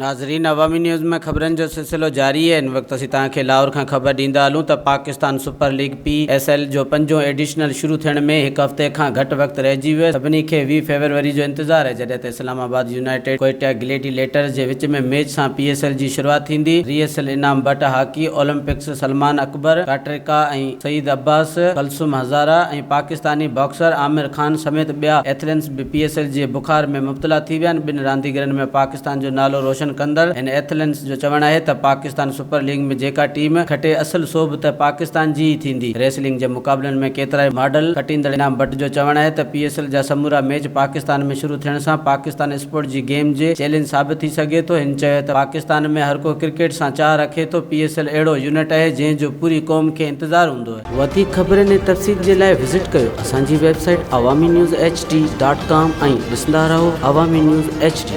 ناظرين عوامي نيوز ۾ خبرن جو سلسلو جاري آهي هن وقت اسين توهان کي لاهور کان خبر ڏيندا هلون ته Pakistan super league P S L جو پنجون ايڊيشنل شروع ٿيڻ ۾ هڪ هفتي کان گهٽ وقت رهجي ويو سڀني کي 20 فيبروري جو انتظار آهي جڏهن ته اسلام آباد يونائيٽيڊ ڪوئيٽا گليڊي ليٽرز جي وچ ۾ ميچ سان پي ايس ايل جي شروعات ٿيندي ري ايس ايل انعام بٽ هاڪي اولمپڪس سلمان اڪبر ڪاٽريڪا ۽ سعيد عباس ڪلثوم هزاره ۽ پاڪستاني باڪسر عامر خان سميت ٻيا ايٿلينس به پي ايس ايل جي بخار ۾ مبتلا ٿي ويا آهن، ٻن رانديگرن ۾ پاڪستان جو نالو روشن ڪندڙ هن ايٿلينس جو چوڻ آهي ته پاڪستان سپر ليگ ۾ جيڪا ٽيم کٽي اصل سوڀ ته پاڪستان جي ئي ٿيندي. ريسلنگ جي مقابلن ۾ ڪيترائي ماڊل کٽيندڙ انعام بٽ جو چوڻ آهي ته پي ايس ايل جا سمورا ميچ پاڪستان ۾ شروع ٿيڻ سان پاڪستان اسپورٽ جي گيم جي چئلينج ثابت ٿي سگهي ٿو، هن چيو ته پاڪستان ۾ هر ڪو ڪرڪيٽ سان چاهه رکي ٿو، پي ايس ايل اهڙو يونٽ آهي جنهن جو پوري قوم کي انتظار هوندو آهي. وڌيڪ خبرن ۽ تفصيل جي لاء وزٽ ڪيو اسان جي website Awami news H D dot com ۽ ڏسندا رهو عوامي نيوز ايڇ ڊي.